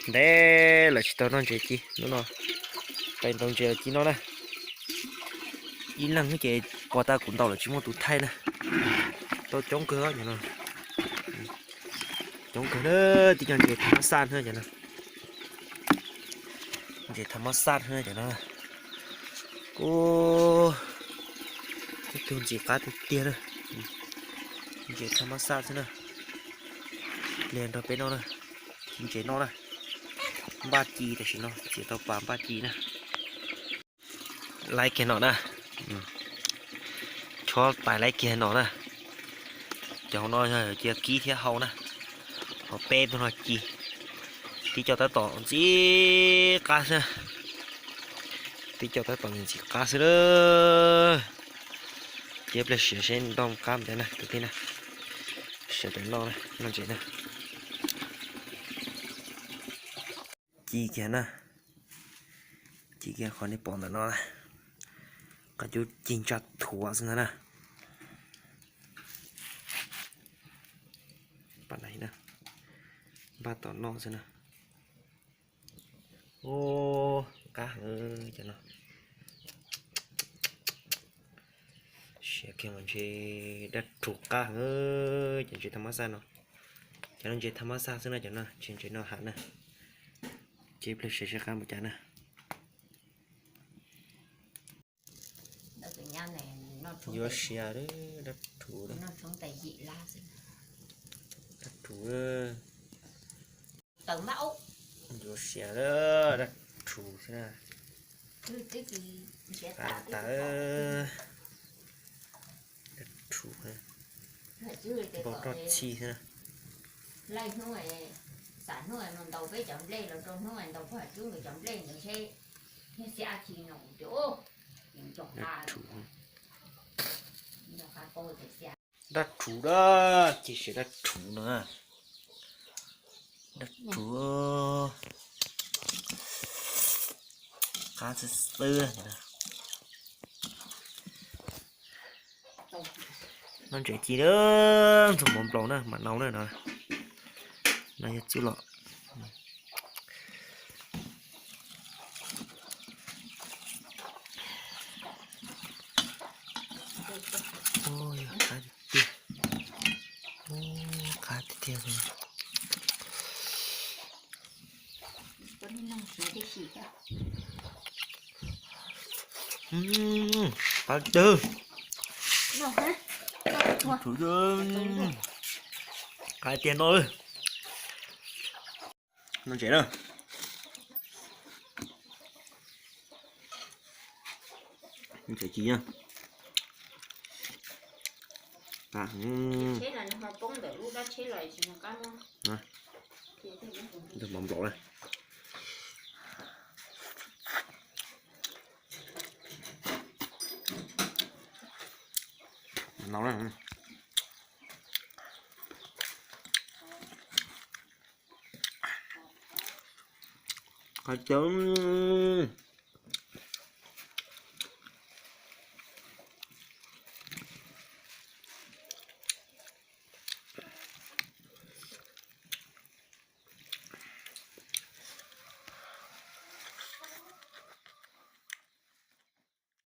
Ntev lawm tsis tau noj ntses ci, hnub no pais ntaus ntses los ci noj na. Ib leeg ces pov tag kuv ntaus lawm tsis muaj tus thaij na. Tau coob kawg os cov no. Coob kawg na, tib co ntses tha mab xaj na cov no. Ntses tha mab xaj na cov no. Ub, tib tug ntxim qab tiag tiag na. Ntses tha mab xaj xwb na. Pliag nrog peb noj na. Ci ntses noj na. Npaj ci tam sim no txiav tau pas npaj ci na. Laib kiag no na. Chob pais laib kiag no na. Cov hauv no yog cia kib thiab hau na. Ho peb tug no ci. Tib co tab tom ntxim qab xwb. Tib co tab tom ntxim qab xwb na. Cia pliag siav seb ntau qab mus cas na kwv tij na. Sawv daws noj na, noj ntses na. Ci kiag na. Ci kiag qhov nej pom ntawm no na. Qab cub ci ntsa thuav xwb ntag na. Npaj tom noj xwb na. Ub, qab heev cov no. Siav kiag mas ntshe dab rhuv qab heev cov ntses tha mab xaj no. Cov no ntses tha mab xaj xwb na cov no, ntses ntses no hav na. Cia pliag siav seb qab mus cas na. Yuav siav dab rhuv. Dab rhuv. Yuav siav dab rhuv xwb na. Qab tas. Dab rhuv. Npau roj txhij xwb na. Laij hnub, xam hnub no ntaus peb cov nplej los rau hnub ntaus pog cub nkawd cov nplej ntawd seb yog xiab tsis no kuv tias. Dab rhuv. Dab rhuv dab, cia siav dab rhuv no. Dab rhuv. Qab xwb xwb. Noj ntses ci na, ntxuag mov nplaum na mam nau na no. No yog txuj lom. Ub, yog qab tiag tiag. Ub, qab tiag tiag. Qab tiag. Qab tiag no. Noj ntses na. Ntses ci na. Ntawm mov nplaum na. Nau na. Qab coob.